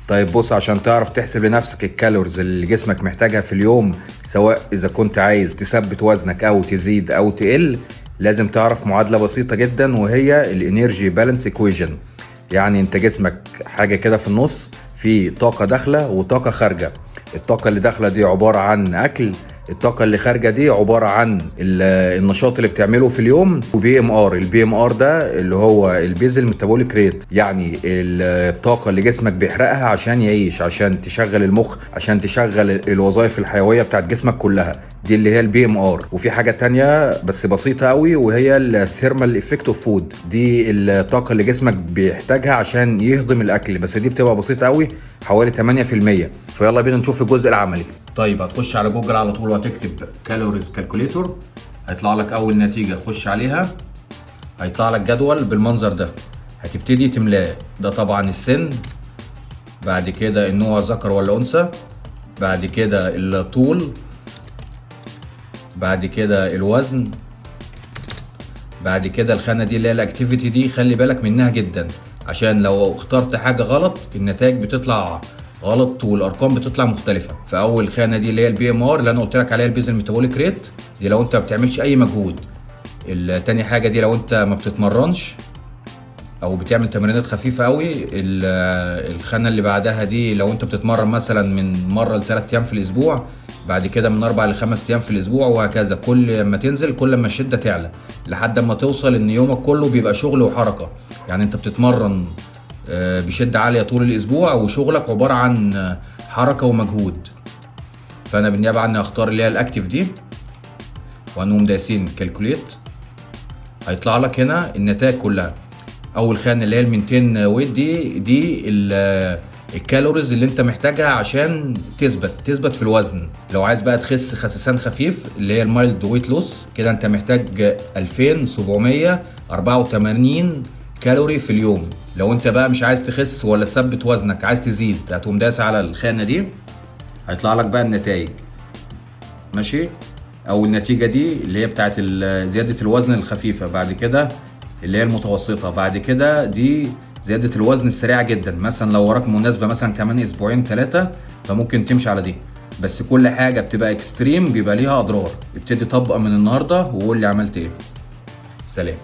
طيب بص، عشان تعرف تحسب لنفسك ال calories اللي جسمك محتاجها في اليوم، سواء اذا كنت عايز تثبت وزنك او تزيد او تقل، لازم تعرف معادلة بسيطة جدا وهي ال energy balance equation. يعني انت جسمك حاجة كده في النص، في طاقة داخلة وطاقة خارجة. الطاقة اللي داخلة دي عبارة عن أكل، الطاقة اللي خارجة دي عبارة عن النشاط اللي بتعمله في اليوم و BMR. ال BMR ده اللي هو ال basal metabolic rate، يعني الطاقة اللي جسمك بيحرقها عشان يعيش، عشان تشغل المخ، عشان تشغل الوظائف الحيوية بتاعت جسمك كلها، دي اللي هي ال BMR. وفي حاجة تانية بس بسيطة قوي وهي ال thermal effect of food، دي الطاقة اللي جسمك بيحتاجها عشان يهضم الاكل، بس دي بتبقى بسيطة قوي، حوالي 8%. فيلا بينا نشوف الجزء العملي. طيب هتخش على جوجل على طول وهتكتب calories calculator، هيطلع لك اول نتيجة، خش عليها، هيطلع لك جدول بالمنظر ده، هتبتدي تملاه. ده طبعا السن، بعد كده النوع ذكر ولا انثى، بعد كده الطول، بعد كده الوزن، بعد كده الخانة دي اللي هي ال activity، دي خلي بالك منها جدا عشان لو اخترت حاجة غلط النتائج بتطلع غلط والارقام بتطلع مختلفه. فاول خانه دي اللي هي ال BMR اللي انا قلت لك عليها، ال basal metabolic rate، دي لو انت ما بتعملش اي مجهود. التاني حاجة دي لو انت ما بتتمرنش او بتعمل تمرينات خفيفة قوي. الخانة اللي بعدها دي لو انت بتتمرن مثلا من مرة ل3 ايام في الاسبوع، بعد كده من 4 ل5 ايام في الاسبوع، وهكذا. كل ما تنزل كل ما الشدة تعلى لحد ما توصل ان يومك كله بيبقى شغل وحركه، يعني انت بتتمرن بشده عالية طول الاسبوع وشغلك عبارة عن حركة ومجهود. فانا بالنيابة عني هختار اللي هي ال active دي وهنقوم دايسين calculate. هيطلع لك هنا النتائج كلها. اول خانه اللي هي ال maintain weight، دي ال calories اللي انت محتاجها عشان تثبت في الوزن. لو عايز بقى تخس خسسان خفيف اللي هي ال mild weight loss، كده انت محتاج 2784 كالوري في اليوم. لو انت بقى مش عايز تخس ولا تثبت وزنك، عايز تزيد، هتقوم داس على الخانة دي، هيطلع لك بقى النتائج، ماشي؟ او النتيجة دي اللي هي بتاعت زيادة الوزن الخفيفه، بعد كده اللي هي المتوسطه، بعد كده دي زيادة الوزن السريعة جدا. مثلا لو وراك مناسبة مثلا كمان اسبوعين 3 فممكن تمشي على دي. بس كل حاجة بتبقى extreme بيبقى ليها اضرار. ابتدي طبق من النهارده وقول لي عملت ايه. سلام.